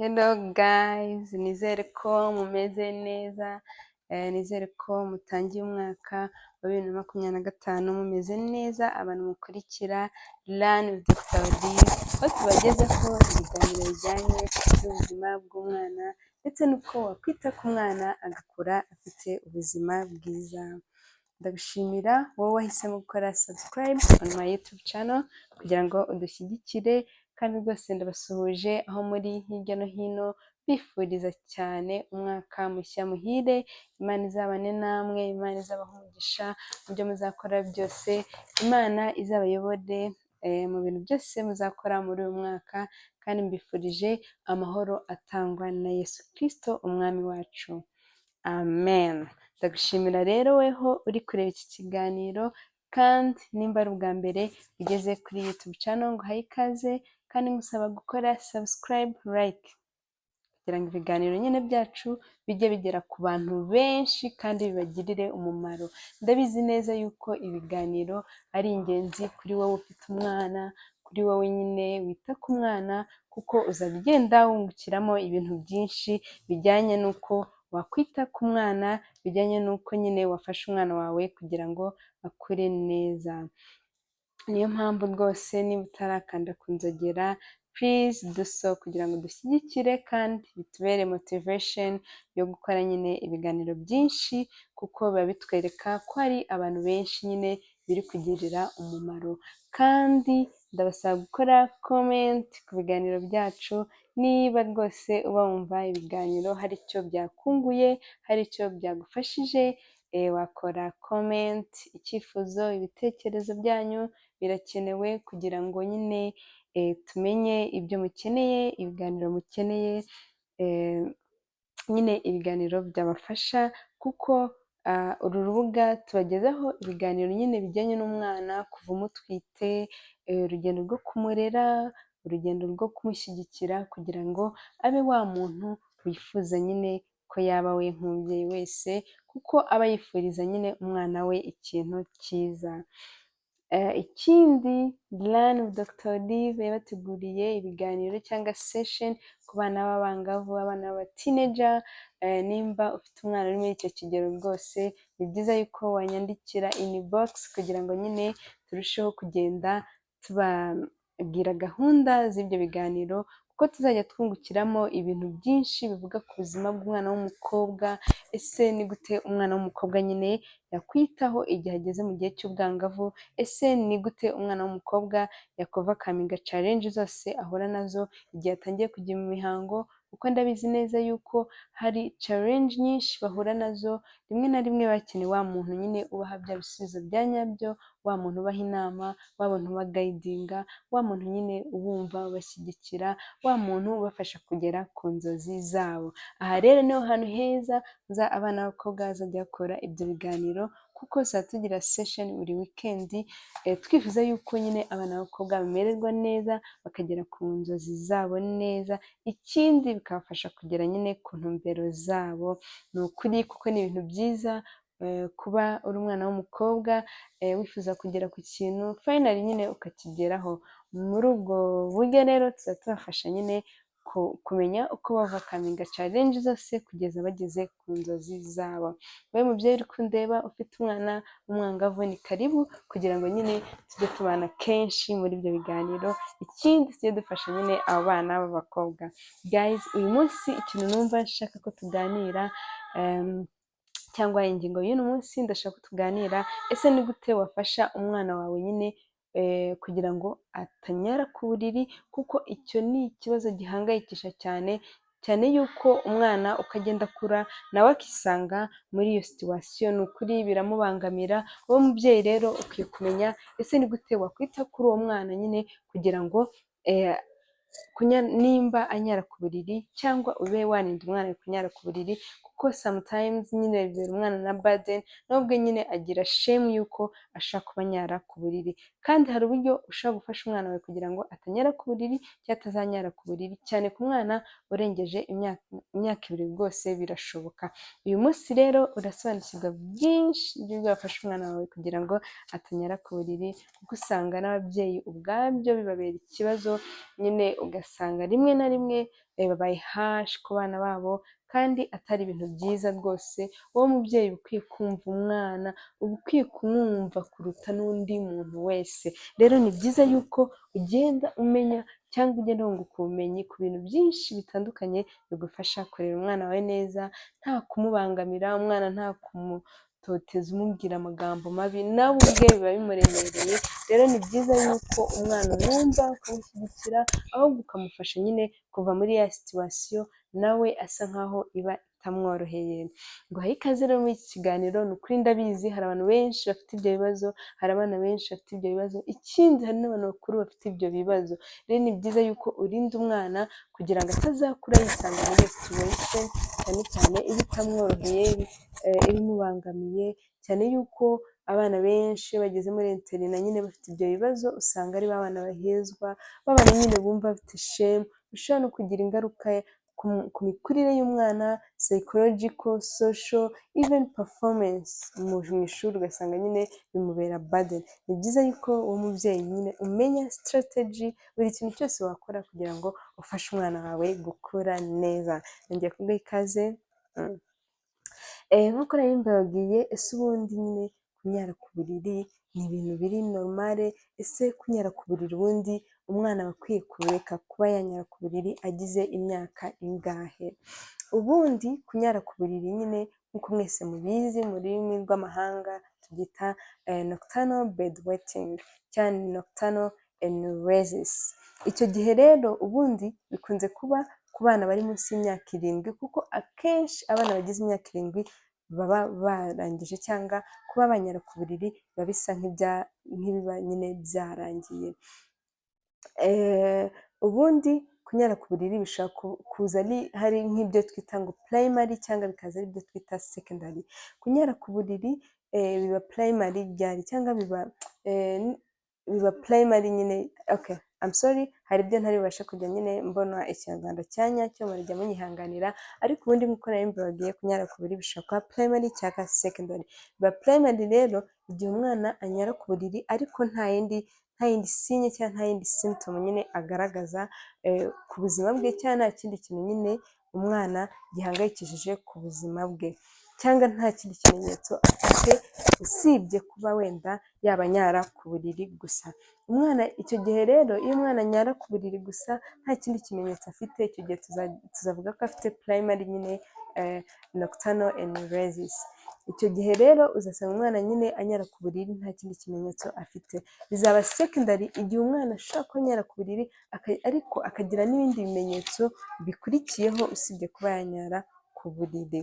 Hello guys, nizere ko mumeze neza, nizere ko mutangiye umwaka wa 2025 mumeze neza, abantu mukurikira Learn with Dr. Olive, aho tubagezaho ibiganiro bijyanye n'ubuzima bw'umwana ndetse n'uko wakwita ku mwana agakura afite ubuzima bwiza. Ndagushimira wowe wahisemo gukora subscribe on my YouTube channel kugira ngo udushyigikire, kandi rwose ndabasuhuje aho muri hirya no hino, mbifuriza cyane umwaka mushya muhire. Imana izabane namwe, Imana izabahe umugisha mu byo muzakora byose, Imana izabayobore mu bintu byose muzakora muri uyu mwaka, kandi mbifurije amahoro atangwa na Yesu Kristo Umwami wacu. Amen. Ndagushimira rero weho uri kureba iki kiganiro, kandi nimba ari ubwa mbere ugeze kuri YouTube channel, nguhaye ikaze kandi ngusaba gukora subscribe, like, kugira ngo ibiganiro nyine byacu bijye bigera ku bantu benshi kandi bibagirire umumaro. Ndabizi neza yuko ibiganiro ari ingenzi kuri wowe ufite umwana, kuri wowe nyine wita ku mwana, kuko uzajya ugenda wungukiramo ibintu byinshi bijyanye n'uko wakwita ku mwana, bijyanye n'uko nyine wafasha umwana wawe kugira ngo akure neza. Niyo mpamvu rwose niba utarakanda ku nzogera, please do so kugira ngo dushyigikire kandi bitubere motivation yo gukora nyine ibiganiro byinshi, kuko biba bitwereka ko hari abantu benshi nyine biri kugirira umumaro. Kandi ndabasaba gukora comment ku biganiro byacu, niba rwose uba wumva ibiganiro hari icyo byakunguye, hari icyo byagufashije, wakora comment. Icyifuzo, ibitekerezo byanyu birakenewe kugira ngo nyine tumenye ibyo mukeneye, ibiganiro mukeneye, nyine ibiganiro byabafasha, kuko uru rubuga tubagezaho ibiganiro nyine bijyanye n'umwana kuva umutwite, urugendo rwo kumurera, urugendo rwo kumushyigikira kugira ngo abe wa muntu wifuza nyine ko yaba we nk'umubyeyi wese, kuko aba yifuriza nyine umwana we ikintu cyiza. Ikindi, Learn with Dr. Olive yabateguriye ibiganiro cyangwa session ku bana b'abangavu, abana b'aba teenager. Nimba ufite umwana uri muri icyo kigero, rwose ni byiza yuko wanyandikira inbox kugira ngo nyine turusheho kugenda tubabwira gahunda z'ibyo biganiro, kuko tuzajya twungukiramo ibintu byinshi bivuga ku buzima bw'umwana w'umukobwa. Ese ni gute umwana w'umukobwa nyine yakwitaho igihe ageze mu gihe cy'ubwangavu? Ese ni gute umwana w'umukobwa yakovercominga challenge zose ahura nazo igihe atangiye kujya mu mihango? Kuko ndabizi neza yuko hari challenge nyinshi bahura nazo, rimwe na rimwe bakeneye wa muntu nyine ubaha bya bisubizo bya nyabyo, wa muntu ubaha inama, wa muntu ubaguidinga, wa muntu nyine ubumva, ubashyigikira, wa muntu ubafasha kugera ku nzozi zabo. Aha rero niho hantu heza abana b'abakobwa bazajya bakora ibyo biganiro, kuko tuzajya tugira session buri weekend, twifuza yuko nyine abana b'abakobwa bamererwa neza, bakagera ku nzozi zabo neza, ikindi bikabafasha kugera nyine ku ntumbero zabo. Ni ukuri, kuko ni ibintu byiza kuba uri umwana w'umukobwa wifuza kugera ku kintu, finally nyine ukakigeraho. Muri ubwo buryo rero tuzajya tubafasha nyine kumenya uko baovercominga challenge zose kugeza bageze ku nzozi zabo. Wowe mubyeyi uri kundeba ufite umwana w'umwangavu, ni karibu kugira ngo nyine tujye tubana kenshi muri ibyo biganiro, ikindi tujye dufasha nyine abo bana b'abakobwa. Guys, uyu munsi ikintu numva nshaka ko tuganira, cyangwa ingingo y'uno munsi ndashaka ko tuganira: ese ni gute wafasha umwana wawe nyine kugira ngo atanyara ku buriri? Kuko icyo ni ikibazo gihangayikisha cyane cyane, yuko umwana uko agenda akura nawe akisanga muri iyo situation, ni ukuri biramubangamira. Wowe mubyeyi rero ukwiye kumenya: ese ni gute wakwita kuri uwo mwana nyine kugira ngo nimba anyara ku buriri, cyangwa ube warinda umwana kunyara ku buriri? Kuko Kuko sometimes nyine bibera umwana na burden, nawe ubwe nyine agira shame y'uko ashaka kuba anyara ku buriri. Kandi hari uburyo ushobora gufasha umwana wawe kugira ngo atanyara ku buriri cyangwa atazanyara ku buriri, cyane ku mwana urengeje imyaka 2, rwose birashoboka. Uyu munsi rero urasobanukirwa byinshi by'uburyo wafasha umwana wawe kugira ngo atanyara ku buriri, kuko usanga n'ababyeyi ubwabyo bibabera ikibazo nyine, ugasanga rimwe na rimwe babaye harsh ku bana babo, kandi atari ibintu byiza rwose. Wowe mubyeyi uba ukwiye kumva umwana, uba ukwiye kumwumva kuruta n'undi muntu wese. Rero ni byiza yuko ugenda umenya cyangwa ugenda wunguka ubumenyi ku bintu byinshi bitandukanye bigufasha kurera umwana wawe neza, nta kumubangamira umwana, nta kumutoteza umubwira amagambo mabi, nawe ubwe biba bimuremereye. Rero ni byiza yuko umwana umwumva, ukamushyigikira, ahubwo ukamufasha nyine kuva muri ya situation nawe asa nkaho iba itamworoheye. Nguhaye ikaze rero muri iki kiganiro. Ni ukuri ndabizi hari abantu benshi bafite ibyo bibazo, hari abana benshi bafite ibyo bibazo, ikindi hari n'abantu bakuru bafite ibyo bibazo. Rero ni byiza yuko urinda umwana kugira ngo atazakura yisanga muri iyo situation, cyane cyane iba itamworoheye, ibimubangamiye, cyane yuko abana benshi iyo bageze muri internat nyine bafite ibyo bibazo, usanga ari ba bana bahezwa, ba bana nyine bumva bafite shame, bishobora no kugira ingaruka ku mikurire y'umwana, psychological, social, even performance mu ishuri, ugasanga nyine bimubera burden. Ni byiza yuko uwo mubyeyi nyine umenya strategy, buri kintu cyose wakora kugira ngo ufashe umwana wawe gukura neza. Nongeye kuguha ikaze. Nk'uko nari mbibabwiye, ese ubundi nyine kunyara ku buriri ni ibintu biri normal? Ese kunyara ku buriri, ubundi umwana aba akwiye kureka kuba yanyara ku buriri agize imyaka ingahe? Ubundi kunyara ku buriri nyine, nk'uko mwese mubizi, mu rurimi rw'amahanga tubyita nocturnal bedwetting cyangwa nocturnal enuresis. Icyo gihe rero ubundi bikunze kuba ku bana bari munsi y'imyaka 7, kuko akenshi abana bagize imyaka 7 baba barangije cyangwa kuba banyara ku buriri biba bisa nk'ibiba nyine byarangiye. Ubundi kunyara ku buriri bishobora kuza hari nk'ibyo twita ngo primary, cyangwa bikaza ari ibyo twita secondary. Kunyara ku buriri biba primary ryari, cyangwa biba primary nyine? Okay, I'm sorry, hari ibyo ntari bubashe kujya nyine mbona Ikinyarwanda cya nyacyo, murajya munyihanganira. Ariko ubundi nk'uko nari mbibabwiye, kunyara ku buriri bishobora kuba primary cyangwa secondary. Biba primary rero igihe umwana anyara ku buriri ariko nta yindi signe cyangwa nta yindi symptom nyine agaragaza ku buzima bwe, cyangwa nta kindi kintu nyine umwana gihangayikishije ku buzima bwe, cyangwa nta kindi kimenyetso afite usibye kuba wenda yaba anyara ku buriri gusa. Umwana icyo gihe rero, iyo umwana anyara ku buriri gusa nta kindi kimenyetso afite, icyo gihe tuzavuga ko afite primary nyine nocturnal enuresis. Icyo gihe rero uzasanga umwana nyine anyara ku buriri nta kindi kimenyetso afite. Bizaba secondary igihe umwana ashobora kuba anyara ku buriri ariko akagira n'ibindi bimenyetso bikurikiyeho usibye kuba yanyara ku buriri.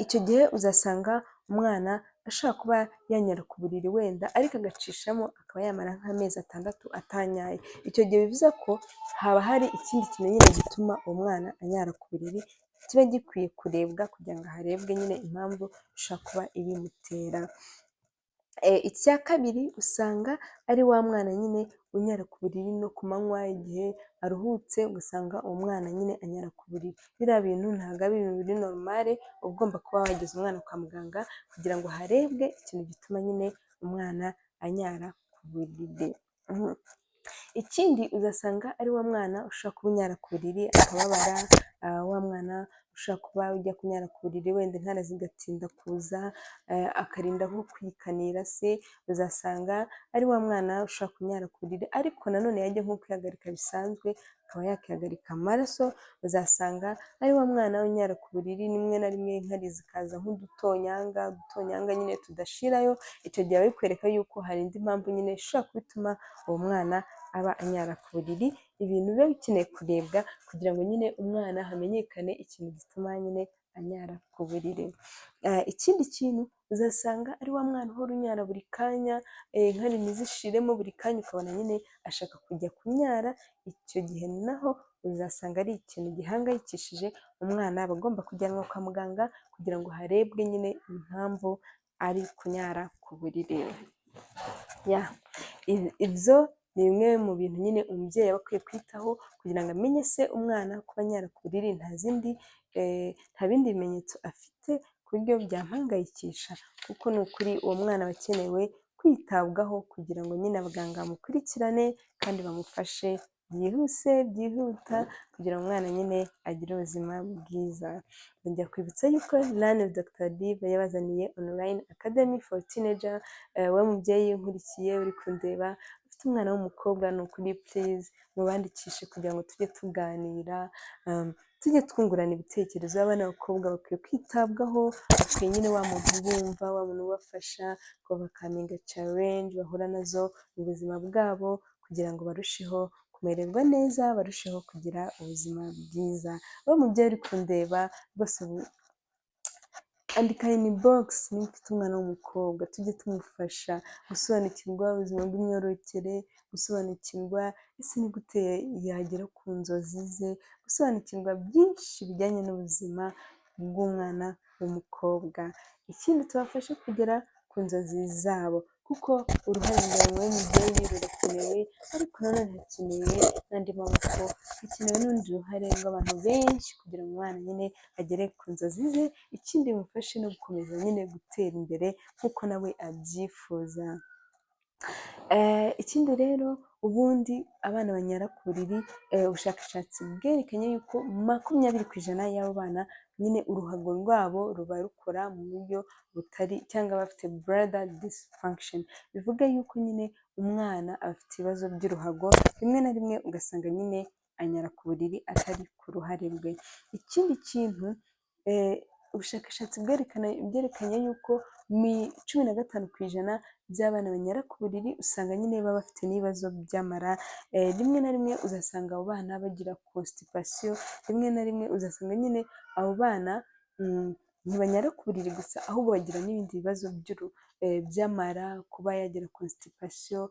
Icyo gihe uzasanga umwana ashobora kuba yanyara ku buriri wenda, ariko agacishamo akaba yamara nk'amezi 6 atanyaye. Icyo gihe bivuze ko haba hari ikindi kintu nyine gituma uwo mwana anyara ku buriri, kiba gikwiye kurebwa kugira ngo harebwe nyine impamvu ishobora kuba ibimutera. Icya kabiri, usanga ari wa mwana nyine unyara ku buriri no ku manywa igihe aruhutse, ugasanga uwo mwana nyine anyara ku buriri. Biriya bintu ntabwo ari ibintu biri normal, uba ugomba kuba wageza umwana kwa muganga kugira ngo harebwe ikintu gituma nyine umwana anyara ku buriri. Ikindi, uzasanga ari wa mwana ushobora kuba unyara ku buriri akababara, wa mwana ushobora kuba ujya kunyara ku buriri wenda inkari zigatinda kuza, akarinda nko kwikanira se. Uzasanga ari wa mwana ushobora kunyara ku buriri ariko nanone yajya nko kwihagarika bisanzwe akaba yakihagarika amaraso. Uzasanga ari wa mwana unyara ku buriri rimwe na rimwe inkari zikaza nk'udutonyanga, udutonyanga nyine tudashirayo. Icyo gihe biba bikwereka yuko hari indi mpamvu nyine ishobora kuba ituma uwo mwana aba anyara ku buriri, ibintu biba bikeneye kurebwa kugira ngo nyine umwana hamenyekane ikintu gituma nyine. anyara ku buriri. Ikindi kintu uzasanga ari wa mwana uhora unyara buri kanya, inkari ntizishiremo, buri kanya ukabona nyine ashaka kujya kunyara. Icyo gihe naho uzasanga ari ikintu gihangayikishije umwana, aba agomba kujyanwa kwa muganga kugira ngo harebwe nyine impamvu ari kunyara ku buriri. Ibyo ni bimwe mu bintu nyine umubyeyi aba akwiye kwitaho kugira ngo amenye se umwana kuba anyara ku buriri nta zindi, nta bindi bimenyetso afite ku buryo byampangayikisha, kuko ni ukuri uwo mwana aba akenewe kwitabwaho kugira ngo nyine abaganga bamukurikirane kandi bamufashe byihuse, byihuta, kugira ngo umwana nyine agire ubuzima bwiza. Njya kwibutsa yuko Learn with Dr Dive yabazaniye online academy for teenager. Wowe mubyeyi unkurikiye, uri kundeba, ufite umwana w'umukobwa, ni ukuri please mubandikishe kugira ngo tujye tuganira, tujye twungurana ibitekerezo. Abana b'abakobwa bakwiye kwitabwaho, bakwiye nyine wa muntu ubumva, wa muntu ubafasha kuovercominga challenge bahura nazo mu buzima bwabo, kugira ngo barusheho kumererwa neza, barusheho kugira ubuzima bwiza. Wowe mubyeyi uri kundeba rwose, andika inbox niba ufite umwana w'umukobwa, tujye tumufasha gusobanukirwa ubuzima bw'imyororokere, gusobanukirwa ese ni gute yagera ku nzozi ze, gusobanukirwa byinshi bijyanye n'ubuzima bw'umwana w'umukobwa. Ikindi, tubafashe kugera ku nzozi zabo, kuko uruhare rwawe mubyeyi rurakenewe, ariko nanone hakenewe n'andi maboko, hakenewe n'urundi ruhare rw'abantu benshi kugira ngo umwana nyine agere ku nzozi ze. Ikindi, bimufashe no gukomeza nyine gutera imbere nk'uko nawe abyifuza. Ikindi rero, ubundi abana banyara ku buriri, ubushakashatsi bwerekanye yuko 20% y'abo bana nyine uruhago rwabo ruba rukora mu buryo butari, cyangwa bafite bladder dysfunction. Bivuga yuko nyine umwana aba afite ibibazo by'uruhago, rimwe na rimwe ugasanga nyine anyara ku buriri atari ku ruhare rwe. Ikindi kintu, ubushakashatsi bwerekanye yuko 15% by'abana banyara ku buriri usanga nyine baba bafite n'ibibazo by'amara. Rimwe na rimwe uzasanga abo bana bagira constipation, rimwe na rimwe uzasanga nyine abo bana ntibanyara ku buriri gusa, ahubwo bagira n'ibindi bibazo by'amara, kuba yagira constipation,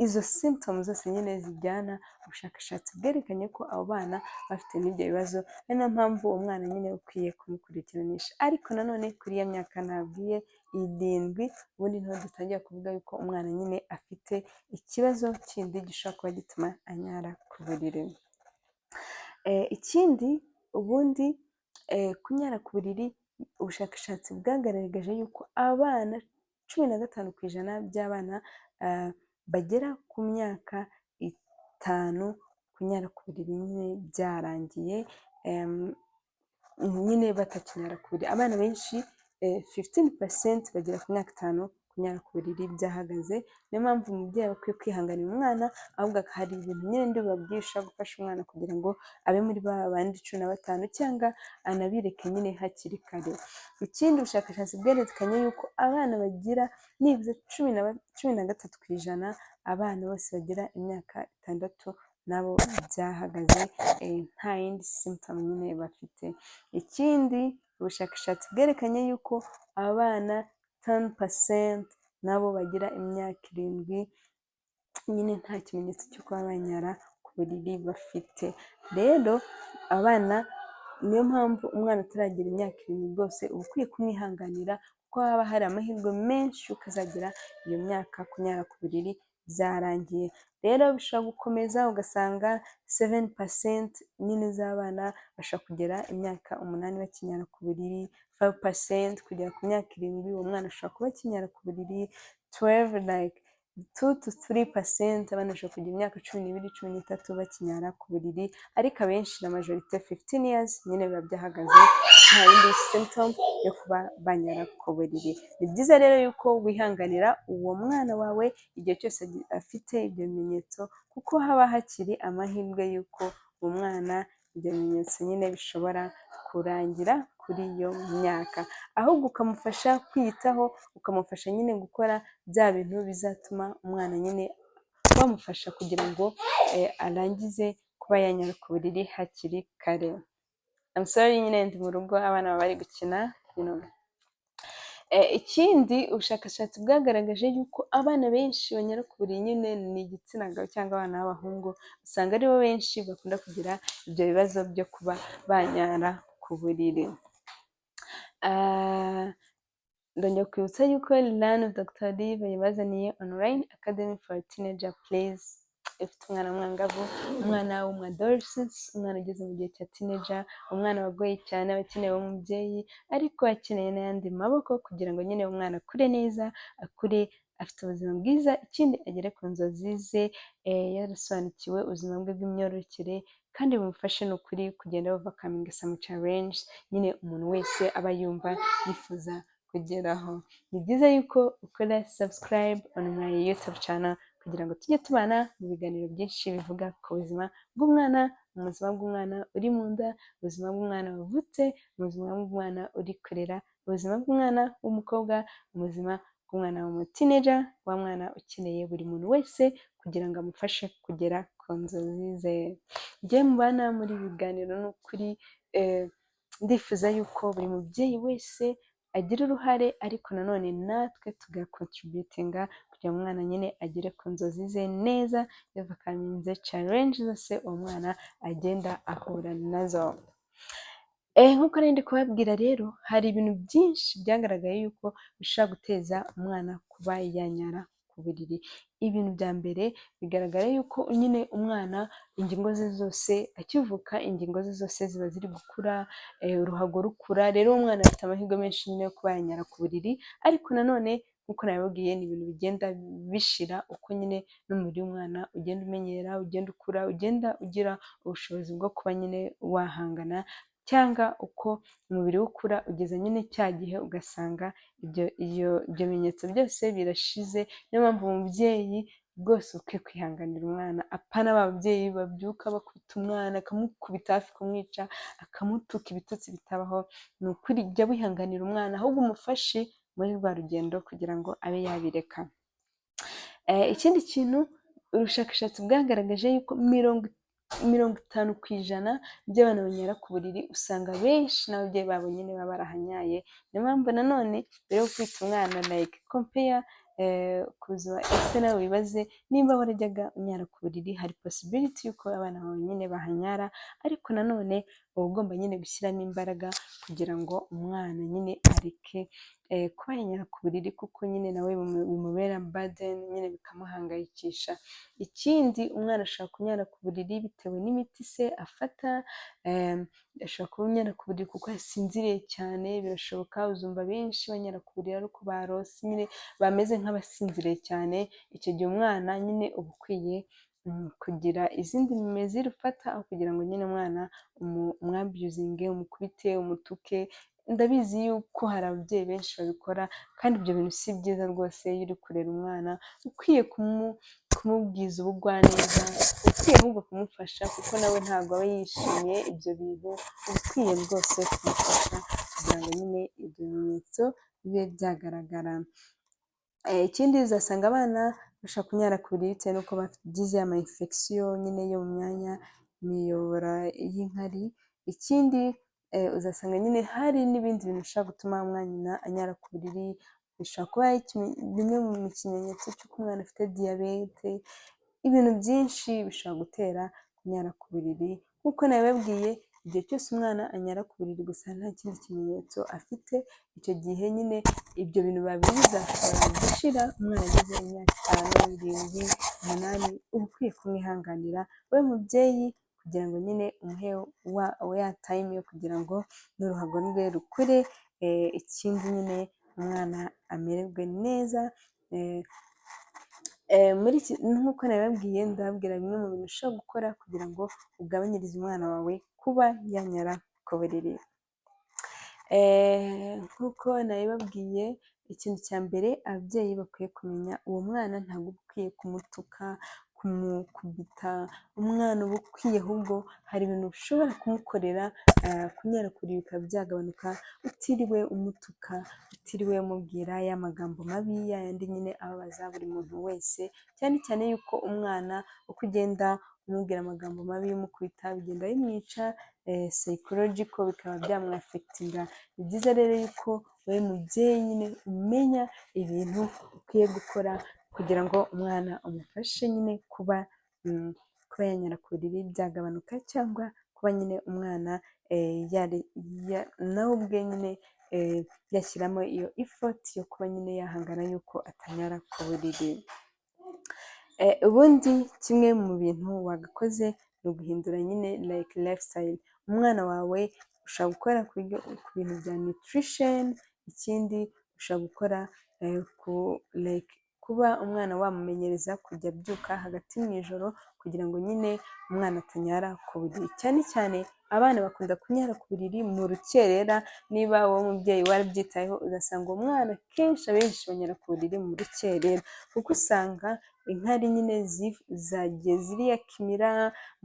izo symptoms zose nyine zijyana. Ubushakashatsi bwerekanye ko abo bana bafite n'ibyo bibazo, ari nayo mpamvu uwo mwana nyine ukwiye kumukurikiranisha. Ariko nanone kuri iyo myaka nabwiye 7, ubundi niho dutangira kuvuga yuko umwana nyine afite ikibazo kindi gishobora kuba gituma anyara ku buriri. Ikindi, ubundi kunyara ku buriri, ubushakashatsi bwagaragaje yuko abana 15% by'abana bagera ku myaka 5 kunyara ku buriri nyine byarangiye, nyine batakinyara ku buriri. Abana benshi, 15%, bagera ku myaka 5 kunyara ku buriri byahagaze. Niyo mpamvu umubyeyi aba akwiye kwihanganira umwana, ahubwo hari ibintu nyine ndi bubabwire bishobora gufasha umwana kugira ngo abe muri ba bandi 15, cyangwa anabireke nyine hakiri kare. Ikindi, ubushakashatsi bwerekanye yuko abana bagira nibuze 13%, abana bose bagira imyaka 6 nabo byahagaze, nta yindi symptom nyine bafite. Ikindi, ubushakashatsi bwerekanye yuko abana 10% nabo bagira imyaka 7 nyine nta kimenyetso cyo kuba banyara ku buriri bafite. Rero abana, niyo mpamvu umwana utaragira imyaka 7 rwose uba ukwiye kumwihanganira, kuko haba hari amahirwe menshi y'uko azagera iyo myaka kunyara ku buriri byarangiye. Rero bishobora gukomeza ugasanga 7% nyine z'abana bashobora kugera imyaka 8 bakinyara ku buriri, 5% kugera ku myaka 7 uwo mwana ashobora kuba akinyara ku buriri, 12, like 2 to 3% abana bashobora kugira imyaka 12, 13 bakinyara ku buriri, ariko abenshi na majorité 15 years nyine biba byahagaze, nta yindi symptom yo kuba banyara ku buriri. Ni byiza rero yuko wihanganira uwo mwana wawe igihe cyose afite ibyo bimenyetso, kuko haba hakiri amahirwe y'uko uwo mwana ibyo bimenyetso nyine bishobora kurangira kuri iyo myaka, ahubwo ukamufasha kwiyitaho, ukamufasha nyine gukora bya bintu bizatuma umwana nyine bamufasha kugira ngo arangize kuba yanyara ku buriri hakiri kare. I'm sorry, nyine ndi mu rugo, abana baba bari gukina. Ikindi ubushakashatsi bwagaragaje yuko abana benshi banyara ku buriri nyine ni igitsina gabo cyangwa abana b'abahungu, usanga aribo benshi bakunda kugira ibyo bibazo byo kuba banyara ku buriri. Ndongera kwibutsa yuko Learn with Dr. Olive yabazaniye online academy for teenager. Please, ufite umwana w'umwangavu, umwana w'umu adolescence, umwana ugeze mu gihe cya teenager, umwana wagoye cyane, aba akeneye umubyeyi, ariko akeneye n'ayandi maboko kugira ngo nyine umwana akure neza, akure afite ubuzima bwiza, ikindi agere ku nzozi ze yarasobanukiwe ubuzima bwe bw'imyororokere, kandi bimufashe ni ukuri kugenda overcoming some challenge nyine umuntu wese aba yumva yifuza kugeraho. Ni byiza yuko ukora subscribe on my YouTube channel kugira ngo tujye tubana mu biganiro byinshi bivuga ku buzima bw'umwana, mu buzima bw'umwana uri mu nda, ubuzima bw'umwana wavutse, ubuzima bw'umwana uri kurera, ubuzima bw'umwana w'umukobwa, ubuzima bw'umwana w'umu teenager, wa mwana ukeneye buri muntu wese kugira ngo amufashe kugera ku nzozi ze. Njye mubana muri ibi biganiro ni ukuri ndifuza yuko buri mubyeyi wese agira uruhare, ariko nanone natwe tugacontributinga kugira ngo umwana nyine agere ku nzozi ze neza, yovercominze challenge zose uwo mwana agenda ahura nazo. Nk'uko nari ndi kubabwira rero, hari ibintu byinshi byagaragaye yuko bishobora guteza umwana kuba yanyara ku buriri. Ibintu bya mbere bigaragara yuko nyine umwana ingingo ze zose akivuka, ingingo ze zose ziba ziri gukura, uruhago rukura, rero umwana afite amahirwe menshi nyine yo kuba yanyara ku buriri. Ariko nanone nk'uko nabibabwiye, ni ibintu bigenda bishira uko nyine n'umubiri w'umwana ugenda umenyera, ugenda ukura, ugenda ugira ubushobozi bwo kuba nyine wahangana, cyangwa uko umubiri we ukura, ugeza nyine cya gihe ugasanga ibyo bimenyetso byose birashize. Niyo mpamvu umubyeyi rwose ukwiye kwihanganira umwana, apana ba babyeyi babyuka bakubita umwana, akamukubita hafi kumwica, akamutuka ibitutsi bitabaho. Ni ukuri jya wihanganira umwana, ahubwo umufashe muri rwa rugendo kugira ngo abe yabireka. Ikindi kintu ubushakashatsi bwagaragaje yuko 50% by'abana banyara ku buriri usanga benshi n'ababyeyi babo nyine baba barahanyaye. Niyo mpamvu nanone mbere yo kwita umwana, like compare ku buzima, ese nawe wibaze nimba warajyaga unyara ku buriri, hari possibility y'uko abana bawe nyine bahanyara. Ariko nanone uba ugomba nyine gushyiramo imbaraga kugira ngo umwana nyine areke kuba yanyara ku buriri, kuko nyine nawe bimubera burden nyine, bikamuhangayikisha. Ikindi, umwana ashobora kunyara ku buriri bitewe n'imiti se afata, ashobora kuba anyara ku buriri kuko yasinziriye cyane, birashoboka. Uzumva benshi banyara ku buriri ari uko barose nyine bameze nk'abasinziriye cyane. Icyo gihe umwana nyine uba ukwiye kugira izindi mesure ufata aho kugira ngo nyine umwana umwabusinge, umukubite, umutuke. Ndabizi yuko hari ababyeyi benshi babikora, kandi ibyo bintu si byiza rwose. Iyo uri kurera umwana ukwiye kumubwiza ubugwaneza, ukwiye ahubwo kumufasha, kuko nawe ntabwo aba yishimiye ibyo bintu. Uba ukwiye rwose kumufasha kugira ngo nyine ibyo bimenyetso bibe byagaragara. Ikindi, uzasanga abana bashobora kunyara ku buriri bitewe n'uko bagize ama infection nyine yo mu myanya miyoboro y'inkari. Ikindi, uzasanga nyine hari n'ibindi bintu bishobora gutuma umwana anyara ku buriri, bishobora kuba bimwe mu kimenyetso cy'uko umwana afite diyabete. Ibintu byinshi bishobora gutera kunyara ku buriri. Nk'uko nabibabwiye, igihe cyose umwana anyara ku buriri gusa nta kindi kimenyetso afite, icyo gihe nyine ibyo bintu babiri bizashobora gushira umwana ageze imyaka 5, 7, 8. Uba ukwiye kumwihanganira wowe mubyeyi kugira ngo nyine umuhe ya time yo kugira ngo n'uruhago rwe rukure, ikindi nyine umwana amererwe neza. Nk'uko nabibabwiye, ndababwira bimwe mu bintu ushobora gukora kugira ngo ugabanyirize umwana wawe kuba yanyara ku buriri. Nk'uko nabibabwiye, ikintu cya mbere ababyeyi bakwiye kumenya, uwo mwana ntabwo uba ukwiye kumutuka, kumukubita. Umwana uba ukwiye ahubwo hari ibintu ushobora kumukorera kunyara ku buriri bikaba byagabanuka, utiriwe umutuka, utiriwe umubwira ya magambo mabi yayandi nyine ababaza buri muntu wese, cyane cyane yuko umwana uko ugenda umubwira amagambo mabi, umukubita, bigenda bimwica psychological, bikaba byamwaffectinga. Ni byiza rero yuko wowe mubyeyi nyine umenya ibintu ukwiye gukora kugira ngo umwana umufashe nyine kuba yanyara ku buriri byagabanuka, cyangwa kuba nyine umwana nawe ubwe nyine yashyiramo iyo effort yo kuba nyine yahangana yuko atanyara ku buriri. Ubundi kimwe mu bintu wagakoze ni uguhindura nyine like lifestyle. Umwana wawe ushobora gukora ku bintu bya nutrition, ikindi ushobora gukora ku like kuba umwana wamumenyereza kujya abyuka hagati mu ijoro kugira ngo nyine umwana atanyara ku buriri. Cyane cyane abana bakunda kunyara ku buriri mu rukerera. Niba wowe mubyeyi warabyitayeho, uzasanga uwo mwana kenshi, abenshi banyara ku buriri mu rukerera, kuko usanga inkari nyine zagiye ziriyaccumula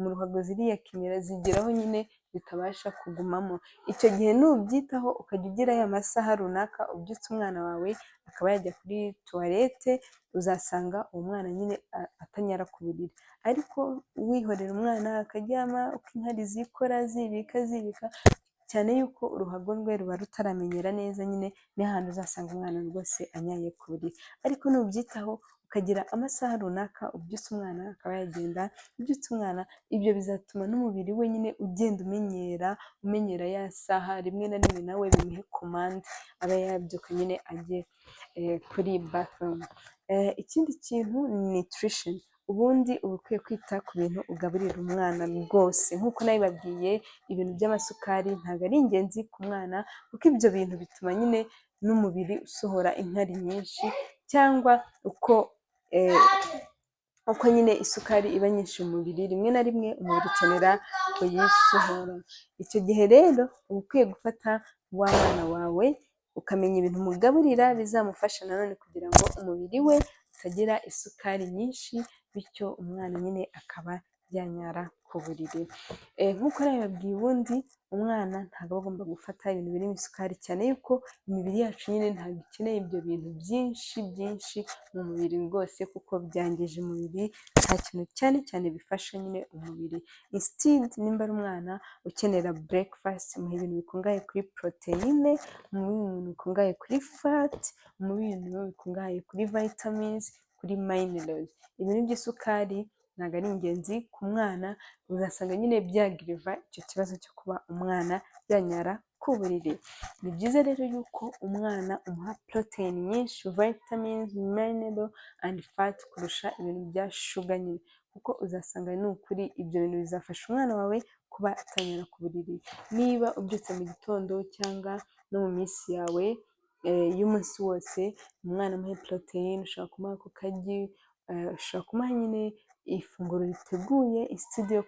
mu ruhago, ziriyaccumula zigeraho nyine zitabasha kugumamo. Icyo gihe nubyitaho, ukajya ugira ya masaha runaka ubyutse umwana wawe akaba yajya kuri toilette, uzasanga uwo mwana nyine atanyara ku buriri. Ariko wihorera umwana akaryama, uko inkari zikora zibika zibika, cyane yuko uruhago rwe ruba rutaramenyera neza nyine, ni hahandi uzasanga umwana rwose anyaye ku buriri. Ariko nubyitaho, ukagira amasaha runaka ubyutse umwana akaba yagenda, ubyutse umwana, ibyo bizatuma n'umubiri we nyine ugenda umenyera, umenyera ya saha. Rimwe na rimwe nawe bimuhe commande abe yabyuka nyine ajye kuri bathroom. Ikindi kintu ni nutrition. Ubundi uba ukwiye kwita ku bintu ugaburira umwana rwose. Nk'uko nabibabwiye, ibintu by'amasukari ntabwo ari ingenzi ku mwana, kuko ibyo bintu bituma nyine n'umubiri usohora inkari nyinshi, cyangwa uko nyine isukari iba nyinshi mu mubiri, rimwe na rimwe umubiri ukenera kuyisohora. Icyo gihe rero uba ukwiye gufata wa mwana wawe, ukamenya ibintu umugaburira bizamufasha nanone kugira ngo umubiri we utagira isukari nyinshi, bityo umwana nyine akaba yanyara ku buriri. Nk'uko nabibabwiye, ubundi umwana ntabwo aba agomba gufata ibintu birimo isukari, cyane yuko imibiri yacu nyine ntabwo ikeneye ibyo bintu byinshi byinshi mu mubiri rwose, kuko byangije umubiri, nta kintu cyane cyane bifasha nyine umubiri. Instead, nimba ari umwana ukenera breakfast, muhe ibintu bikungahaye kuri poroteyine, muhe ibintu bikungahaye kuri fat, muhe ibintu bikungahaye kuri vitamins, kuri minerals. Ibintu by'isukari ntabwo ari ingenzi ku mwana, uzasanga nyine byaggrava icyo kibazo cyo kuba umwana yanyara ku buriri. Ni byiza rero yuko umwana umuha poroteyine nyinshi, vitamins, mineral and fat, kurusha ibintu bya sugar nyine, kuko uzasanga ni ukuri ibyo bintu bizafasha umwana wawe kuba atanyara ku buriri. Niba ubyutse mu gitondo cyangwa no mu minsi yawe y'umunsi wose, umwana muhe poroteyine. Ushobora kumuha ku kagi, ushobora kumuha nyine ifunguro riteguye instead yo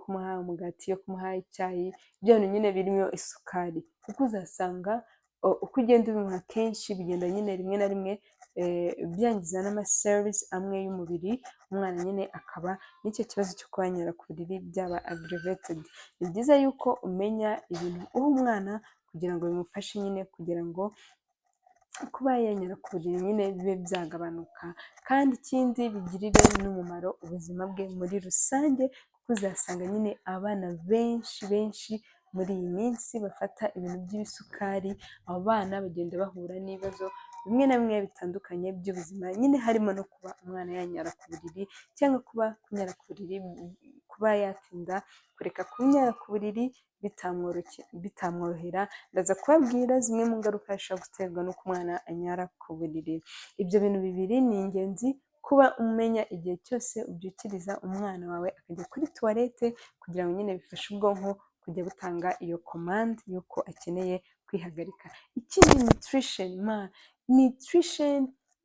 kumuha umugati, yo kumuha icyayi, bya bintu nyine birimo isukari, kuko uzasanga uko ugenda ubimuha kenshi bigenda nyine rimwe na rimwe byangiza n'amacells amwe y'umubiri, umwana nyine akaba n'icyo kibazo cyo kuba yanyara ku buriri byaba aggravated. Ni byiza yuko umenya ibintu uha umwana kugira ngo bimufashe nyine kugira ngo kuba yanyara ku buriri nyine bibe byagabanuka, kandi ikindi bigirire n'umumaro ubuzima bwe muri rusange, kuko uzasanga nyine abana benshi benshi muri iyi minsi bafata ibintu by'ibisukari, abo bana bagenda bahura n'ibibazo bimwe na bimwe bitandukanye by'ubuzima nyine, harimo no kuba umwana yanyara ku buriri, cyangwa kuba kunyara ku buriri, kuba yatinda kureka kunyara ku buriri bitamworohera. Ndaza kubabwira zimwe mu ngaruka zishobora guterwa n'uko umwana anyara ku buriri. Ibyo bintu bibiri ni ingenzi, kuba umenya igihe cyose ubyukiriza umwana wawe akajya kuri toilette, kugira ngo nyine bifashe ubwonko kujya butanga iyo commande y'uko akeneye kwihagarika. Ikindi, nutrition. Nutrition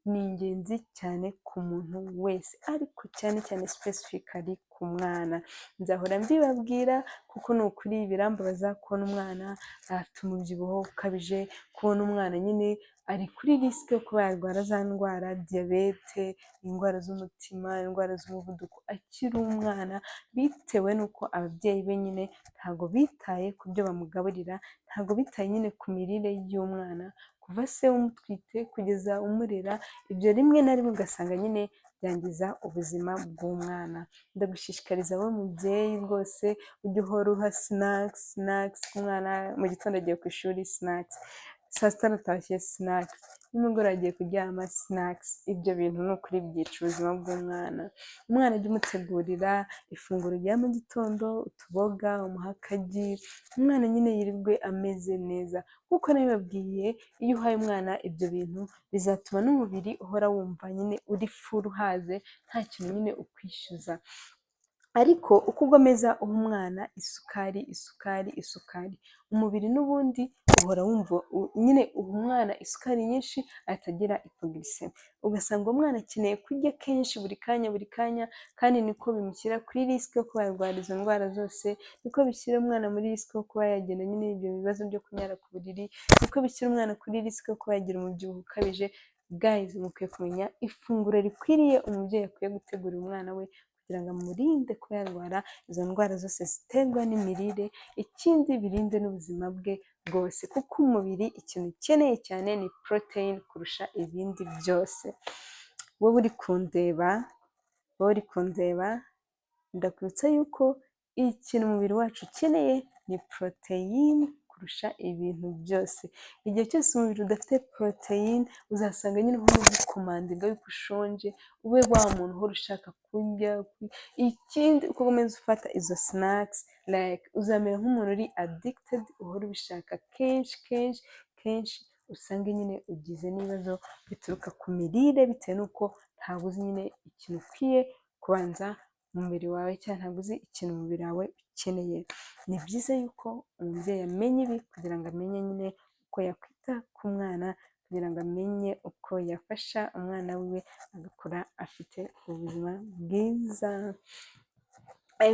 ni ingenzi cyane ku muntu wese, ariko cyane cyane specifically ku mwana. Nzahora mbibabwira, kuko ni ukuri birambabaza kubona umwana afite umubyibuho ukabije, kubona umwana nyine ari kuri risk yo kuba yarwara za ndwara, diyabete, indwara z'umutima, indwara z'umuvuduko akiri umwana, bitewe n'uko ababyeyi be nyine ntabwo bitaye ku byo bamugaburira, ntabwo bitaye nyine ku mirire y'umwana kuva se umutwite kugeza umurera. Ibyo rimwe na rimwe ugasanga nyine byangiza ubuzima bw'umwana. Ndagushishikariza wowe mubyeyi rwose, ujye uhora uha snacks, snacks umwana. Mu gitondo agiye ku ishuri, snacks; saa sita aratashye, snacks; nimugoroba agiye kuryama, snacks. Ibyo bintu ni ukuri byica ubuzima bw'umwana. Umwana ujye umutegurira ifunguro rya mu gitondo, utuboga, umuhe akagi, umwana nyine yirirwe ameze neza. Nk'uko nabibabwiye, iyo uhaye umwana ibyo bintu, bizatuma n'umubiri uhora wumva nyine uri full, uhaze, nta kintu nyine ukwishyuza. Ariko uko ugomeza uha umwana isukari, isukari, isukari, umubiri n'ubundi uhora wumva nyine uha umwana isukari nyinshi, ahita agira hypoglycémie, ugasanga umwana akeneye kurya kenshi, buri kanya, buri kanya. Kandi niko bimushyira kuri risque yo kuba yarwara izo ndwara zose, niko bishyira umwana muri risque yo kuba yagira nyine ibyo bibazo byo kunyara ku buriri, niko bishyira umwana kuri risque yo kuba yagira umubyibuho ukabije. Guys, mukwiye kumenya ifunguro rikwiriye umubyeyi akwiye gutegurira umwana we kugira ngo amurinde kuba yarwara izo ndwara zose ziterwa n'imirire. Ikindi, birinde n'ubuzima bwe bwose, kuko umubiri ikintu ukeneye cyane ni poroteyine kurusha ibindi byose. Wowe uri kundeba, wowe uri kundeba, ndakwibutsa yuko ikintu umubiri wacu ukeneye ni poroteyine kurusha ibintu byose. Igihe cyose umubiri udafite poroteyine, uzasanga nyine uhora ugukomandinga yuko ushonje, ube wa muntu uhora ushaka kurya. Ikindi, uko ukomeza ufata izo snacks, like uzamera nk'umuntu uri addicted, uhora ubishaka kenshi, kenshi, kenshi, usange nyine ugize n'ibibazo bituruka ku mirire, bitewe n'uko ntabwo uzi nyine ikintu ukwiye kubanza mu mubiri wawe, cyangwa ntabwo uzi ikintu umubiri wawe ukeneye. Ni byiza yuko umubyeyi amenya ibi kugira ngo amenye nyine uko yakwita ku mwana, kugira ngo amenye uko yafasha umwana wiwe agakura afite ubuzima bwiza.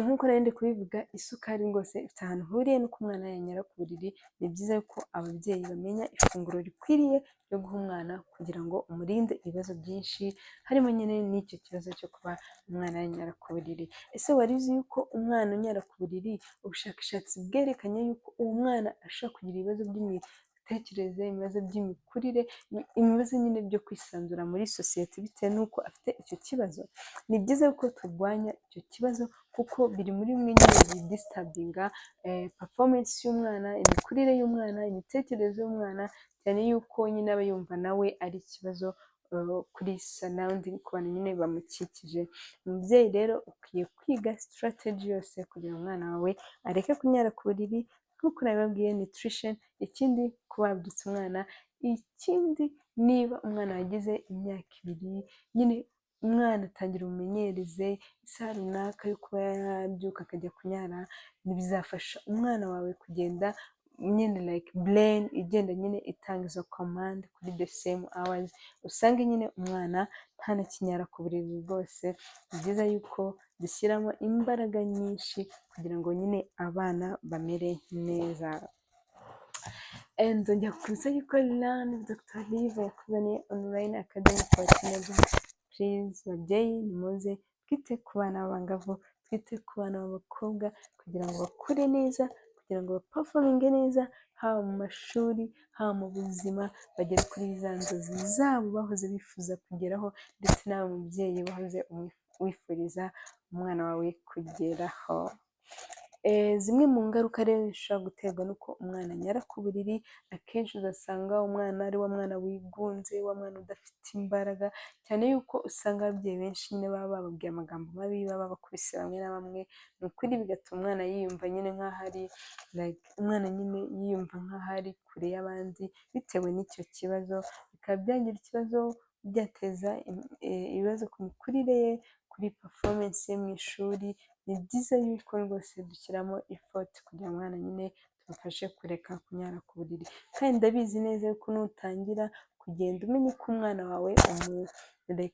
Nk'uko nari ndi kubivuga, isukari rwose ifite ahantu ihuriye n'uko umwana yanyara ku buriri. Ni byiza ko ababyeyi bamenya ifunguro rikwiriye ryo guha umwana kugira ngo umurinde ibibazo byinshi, harimo nyine n'icyo kibazo cyo kuba umwana yanyara ku buriri. Ese wari uzi yuko umwana unyara ku buriri, ubushakashatsi bwerekanye yuko uwo mwana ashobora kugira ibibazo by'imitekerereze, ibibazo by'imikurire, ibibazo nyine byo kwisanzura muri sosiyete bitewe n'uko afite icyo kibazo? Ni byiza ko turwanya icyo kibazo, kuko biri muri bimwe nyine bidisturbinga performance y'umwana, imikurire y'umwana, imitekerereze y'umwana, cyane yuko nyine aba yumva nawe ari ikibazo kuri surrounding, ku bantu nyine bamukikije. Umubyeyi rero ukwiye kwiga strategy yose kugira ngo umwana wawe areke kunyara ku buriri. Nk'uko nabibabwiye, nutrition. Ikindi, kuba wabyutsa umwana. Ikindi, niba umwana wagize imyaka 2, nyine umwana atangira umumenyereze isaha runaka yo kuba yabyuka akajya kunyara. Bizafasha umwana wawe kugenda nyine like brain igenda nyine itanga izo commande kuri the same hours, usange nyine umwana ntanakinyara ku buriri rwose. Ni byiza yuko dushyiramo imbaraga nyinshi kugira ngo nyine abana bamere neza. Nzongera kukwibutsa yuko Learn with Dr. Live yakuzaniye online academy for teenagers. Please babyeyi, nimuze twite ku bana b'abangavu, twite ku bana b'abakobwa kugira ngo bakure neza, kugira ngo baperforminge neza, haba mu mashuri, haba mu buzima, bagere kuri za nzozi zabo bahoze bifuza kugeraho, ndetse nawe mubyeyi wahoze wifuriza umwana wawe kugeraho. Zimwe mu ngaruka rero zishobora guterwa n'uko umwana anyara ku buriri, akenshi uzasanga umwana ari wa mwana wigunze, wa mwana udafite imbaraga, cyane yuko usanga ababyeyi benshi nyine baba bababwiye amagambo mabi, baba babakubise bamwe na bamwe. Ni ukuri bigatuma umwana yiyumva nyine nk'aho ari like umwana nyine yiyumva nk'aho ari kure y'abandi bitewe n'icyo kibazo, bikaba byagira ikibazo, byateza ibibazo ku mikurire ye, kuri performance ye mu ishuri. Ni byiza yuko rwose dushyiramo effort kugira ngo umwana nyine tumufashe kureka kunyara ku buriri. Kandi ndabizi neza yuko nutangira kugenda umenya uko umwana wawe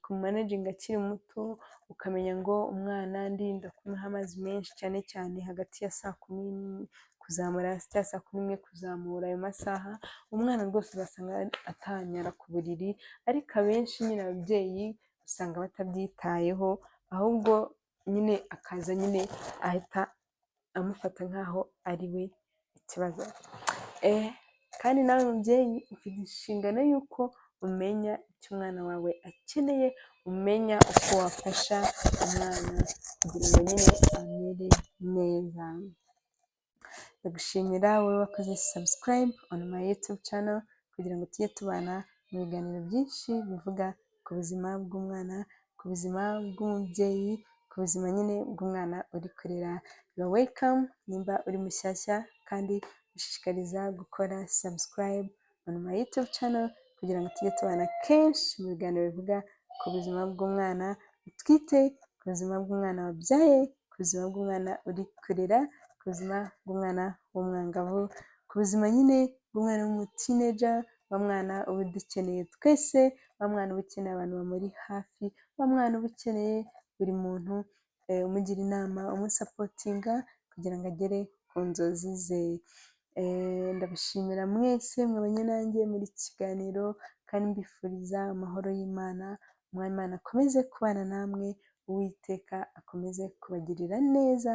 umumanaginga akiri muto, ukamenya ngo umwana ndinda kumuha amazi menshi, cyane cyane hagati ya saa kumi kuzamura cyangwa saa kumi n'imwe kuzamura, ayo masaha umwana rwose uzasanga atanyara ku buriri. Ariko abenshi nyine ababyeyi usanga batabyitayeho, ahubwo nyine akaza nyine ahita amufata nk'aho ari we ikibazo. Kandi nawe mubyeyi ufite inshingano y'uko umenya icyo umwana wawe akeneye, umenya uko wafasha umwana kugira ngo nyine amere neza. Ndagushimira wowe wakoze subscribe on my YouTube channel kugira ngo tujye tubana mu biganiro byinshi bivuga ku buzima bw'umwana, ku buzima bw'umubyeyi, ku buzima nyine bw'umwana uri kurera. You are welcome nimba uri mushyashya, kandi gushishikariza gukora subscribe on my YouTube channel kugira ngo tujye tubana kenshi mu biganiro bivuga ku buzima bw'umwana utwite, ku buzima bw'umwana wabyaye, ku buzima bw'umwana uri kurera, ku buzima bw'umwana w'umwangavu, ku buzima nyine bw'umwana w'umuteenager, wa mwana uba udukeneye twese, wa mwana uba ukeneye abantu bamuri hafi, wa mwana uba ukeneye buri muntu umugira inama, umusupportinga kugira ngo agere ku nzozi ze. Ndabashimira mwese mwabanye nanjye muri iki kiganiro, kandi mbifuriza amahoro y'Imana. Umwami Imana akomeze kubana namwe, Uwiteka akomeze kubagirira neza,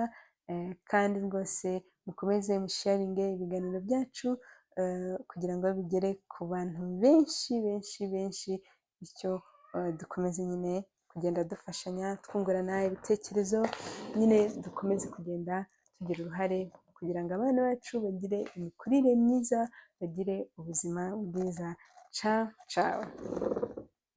kandi rwose mukomeze musharinge ibiganiro byacu kugira ngo bigere ku bantu benshi benshi benshi, bityo dukomeze nyine kugenda dufashanya, twungurana ibitekerezo, nyine dukomeze kugenda tugira uruhare kugira ngo abana bacu bagire imikurire myiza, bagire ubuzima bwiza. Ciao ciao.